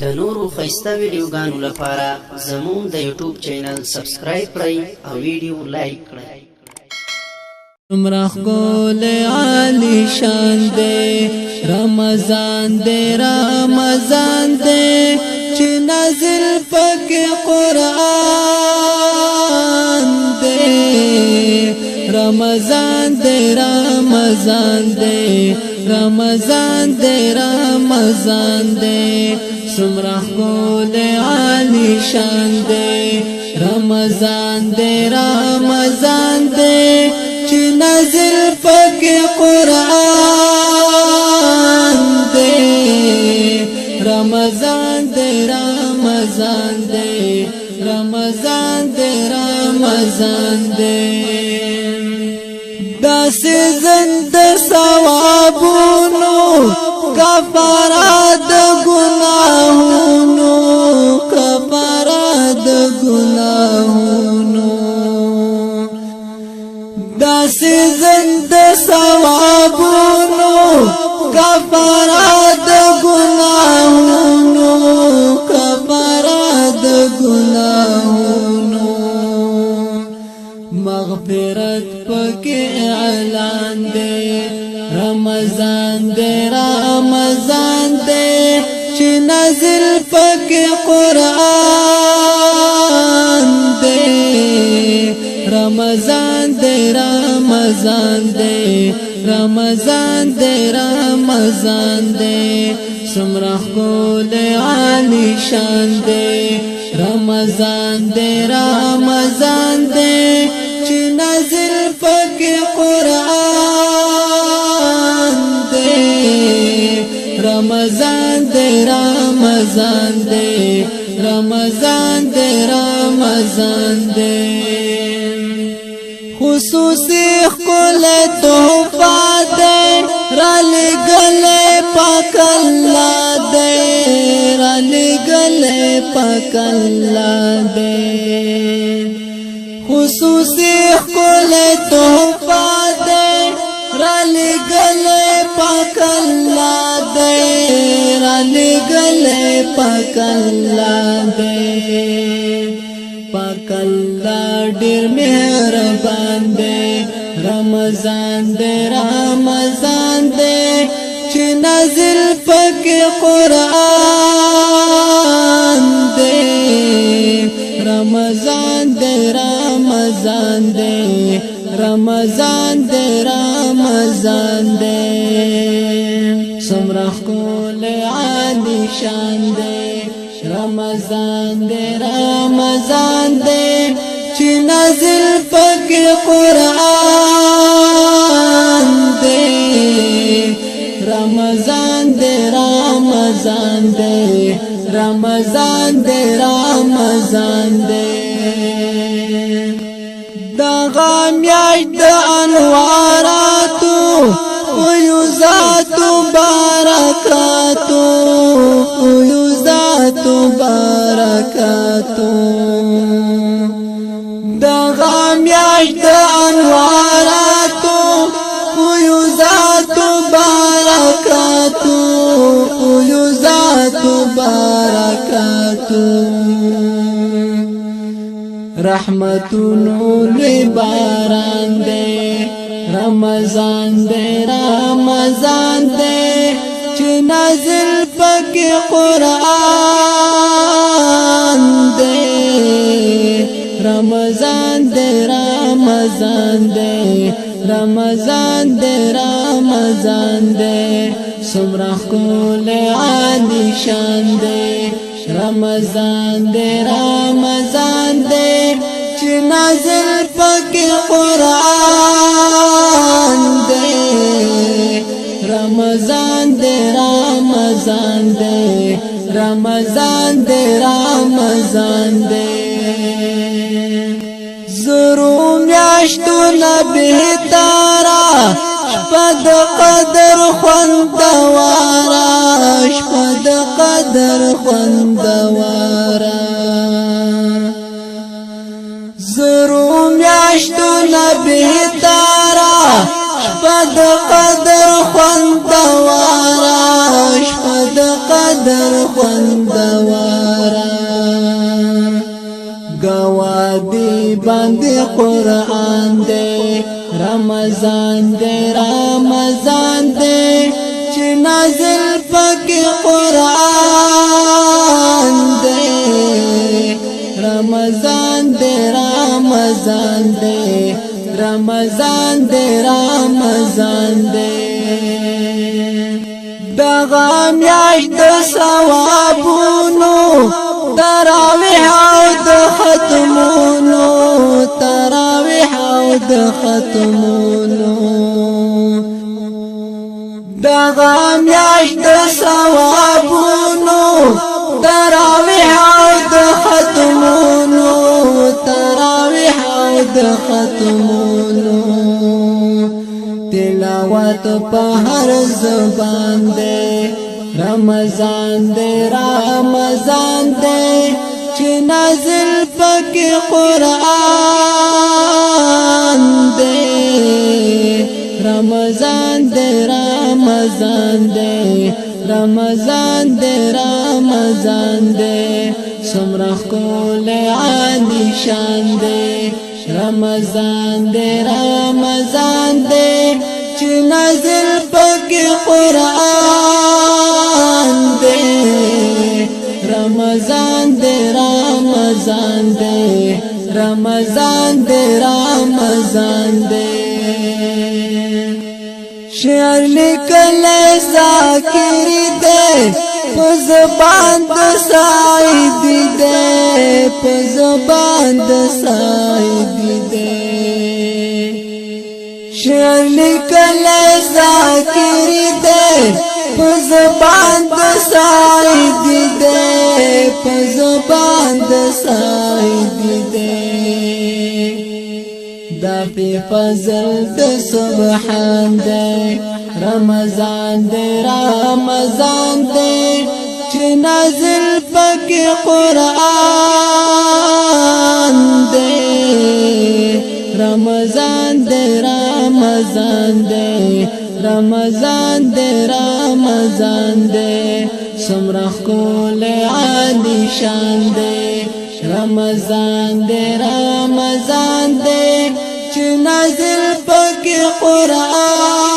د نورو ښایسته ویډیوګانو لپاره زموږ د یوټیوب چینل سبسکرایب کړئ او ویډیو لایک کړئ. څومره ښکلی عالی شان دی رمضان دی، رمضان دی چې نازل پکې قرآن دی. رمضان دی، رمضان دی، رمضان دی، رمضان دی، څومره ښکلی عالی شان دی. رمضان دی، رمضان دی چې نازل پکې قرآن دی. رمضان دی، رمضان دی، رمضان دی، رمضان دی. دا سیزن د ثوابونو، کفاره د ګناهونو، کفاره د ګناهونو. دا سیزن د ثوابونو، کفاره د ګناهونو، کفاره د ګناهونو. مغفرت پکې اعلان دی. رمضان دی، رمضان دی چې نازل پکې قرآن دی. رمضان دی، رمضان دی، رمضان دی، رمضان دی، څومره ښکلی عالی شان دی. رمضان دی، رمضان دی چې نازل پکې قرآن دی. رمضان دی، رمضان دی، رمضان دی، رمضان دی. خصوصي ښکلی تحفه دی، رالېږلی پاک الله دی، رالېږلی پاک الله دی. خصوصي ښکلی تحفه دی، رالېږلی پاک الله دی، رالېږلی پاک الله دی. پاک الله ډیر مهربان دی. رمضان دی، رمضان دی چې نازل پکې قرآن دی. رمضان دی، رمضان دی، رمضان دی، رمضان دی، څومره ښکلی عالی شان دی. رمضان دی، رمضان دی چې نازل پکې قرآن دی. رمضان دی، رمضان دی، رمضان دی، رمضان دی. دغه میاشت د انواراتو، فیوزاتو، برکاتو، فیوزاتو، برکاتو. دغه میاشت د انواراتو، فیوزاتو، برکاتو، فیوزاتو، برکاتو. رحمتونو لوی باران دی. رمضان دی، رمضان دی چې نازل پکې قرآن دی. رمضان دی، رمضان دی، رمضان دی، رمضان دی، څومره ښکلی عالی شان دی. رمضان دی، رمضان دی چې نازل پکې قرآن دی. رمضان دی، رمضان دی، رمضان دی، رمضان دی. زرو میاشتو نه بهتره شپه د قدر خوندواره، شپه د قدر خوندواره. زرو میاشتو نه بهتره شپه د قدر خوندواره، شپه د قدر. قدر خوندوارا. گوادی باندې قرآن دی، رمضان دی، رمضان دی چې نازل پکې قرآن دی. رمضان دی، رمضان دی، رمضان دی، رمضان دی. دغه میاشت د ثوابونو، تراویح او د ختمونو، تراویح او د ختمونو. دغه میاشت د ثوابونو، تراویح او د ختمونو، تراویح او د ختمونو. تلاوت په هر زبان دی، رمضان دی، رمضان دی چې نازل پکې قرآن دی. رمضان دی، رمضان دی، رمضان دی، رمضان دی. څومره ښکلی عالی شان دی. رمضان دی، رمضان دی چې نازل پکې قرآن دی. رمضان دی، رمضان دی، رمضان دی، رمضان دی. شعر لیکل ذاکر دی، په زبان د سعید دی، په زبان د سعید دی. شعر لیکل ذاکر دی، په زبان د سعید دی، په زبان د سعید دی. دا په فضل د سبحان دی، رمضان دی، رمضان دی چې نازل پکې قرآن دی. رمضان دی، رمضان دی، رمضان دی، رمضان دی. څومره ښکلی عالی شان دی. رمضان دی، رمضان دی چې نازل پکې قرآن.